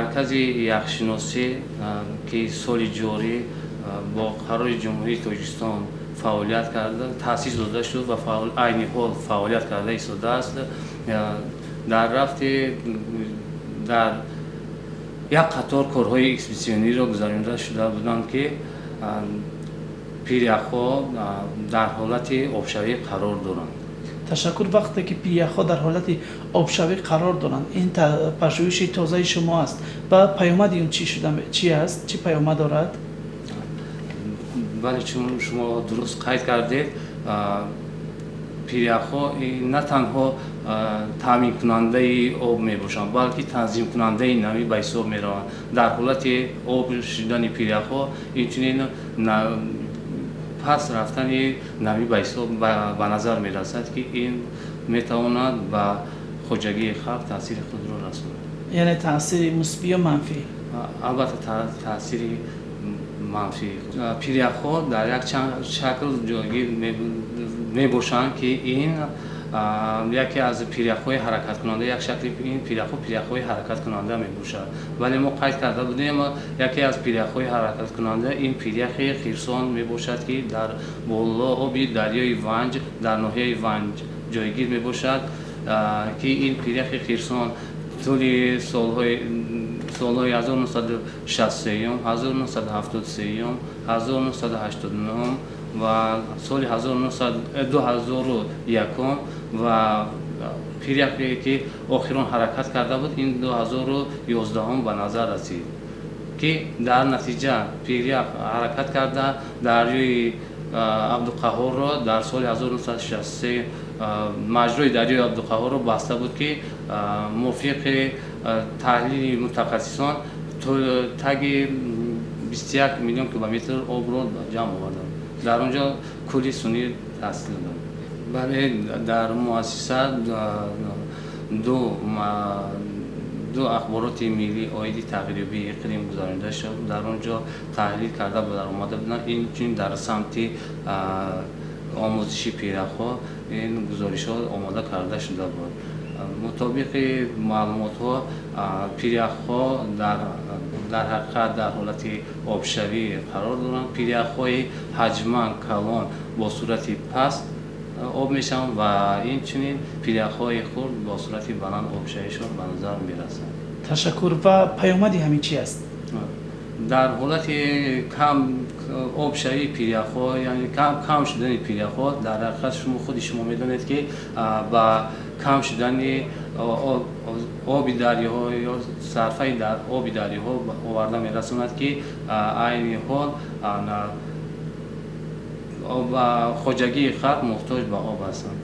Маркази яхшиносӣ, ки соли ҷорӣ бо қарори Ҷумҳурии Тоҷикистон фаъолият карда, таъсис дода шуд ва айни ҳол фаъолият карда истодааст, дар рафти дар як қатор корҳои экспедитсиониро гузаронида шуда буданд, ки пиряхҳо дар ҳолати обшавӣ қарор доранд. Ташаккур. Вақте ки пиряхҳо дар ҳолати обшавӣ қарор доранд, ин пажӯҳиши тозаи шумо аст ва паёмади он чӣ шуда, чӣ аст, чӣ паёмад дорад? Бале, чун шумо дуруст қайд кардед, пиряхҳо на танҳо таъминкунандаи об мебошанд, балки танзимкунандаи намӣ ба ҳисоб мераванд. Дар ҳолати об шудани пиряхҳо инчунин паст рафтани намӣ ба ҳисоб ба назар мерасад, ки ин метавонад ба хоҷагии халқ таъсири худро расонад. Яъне таъсири мусбӣ ё манфӣ? Албатта, таъсири манфӣ. Пиряхҳо дар як чанд шакл ҷойгир мебошанд, ки ин яке аз пиряхҳои ҳаракаткунанда, як шакли ин пиряхҳо пиряхҳои ҳаракаткунанда мебошад. Вале мо қайд карда будем, яке аз пиряхҳои ҳаракаткунанда ин пиряхи Хирсон мебошад, ки дар боло оби дарёи Ванҷ дар ноҳияи Ванҷ ҷойгир мебошад, ки ин пиряхи Хирсон тӯли солҳои 1963, 1973, 1989 ва соли 2001 ва пиряхе, ки охирон ҳаракат карда буд, ин 2011 ба назар расид, ки дар натиҷа пирях ҳаракат карда, дарёи Абдуқаҳорро дар соли 1963 маҷрои дарёи Абдуқаҳорро баста буд, ки мувофиқи таҳлили мутахассисон таги 21 миллион километр обро ҷамъ оварда, дар он ҷо кӯли сунъӣ таъсис доданд. Бале, дар муассиса ду ахбороти миллӣ оиди тағйирёбии иқлим гузаронида шуд. Дар он ҷо таҳлил карда баромада буданд. Инчунин дар самти омӯзиши пиряхҳо ин гузоришҳо омода карда шуда буд. Мутобиқи маълумотҳо, пиряхҳо дар ҳақиқат дар ҳолати обшавӣ қарор доранд. Пиряхҳои ҳаҷман калон бо суръати паст об мешаванд ва инчунин пиряхҳои хурд бо суръати баланд обшавишон ба назар мерасад. Ташаккур. Ва паёмади ҳамин чӣ аст? Дар ҳолати кам обшавии пиряхҳо, яъне кам шудани пиряхҳо, дар ҳақиқат шумо худи шумо медонед, ки ба кам шудани оби дарёҳо ё сарфаи дар оби дарёҳо оварда мерасонад, ки айни ҳол хоҷагии халқ муҳтоҷ ба об ҳастанд.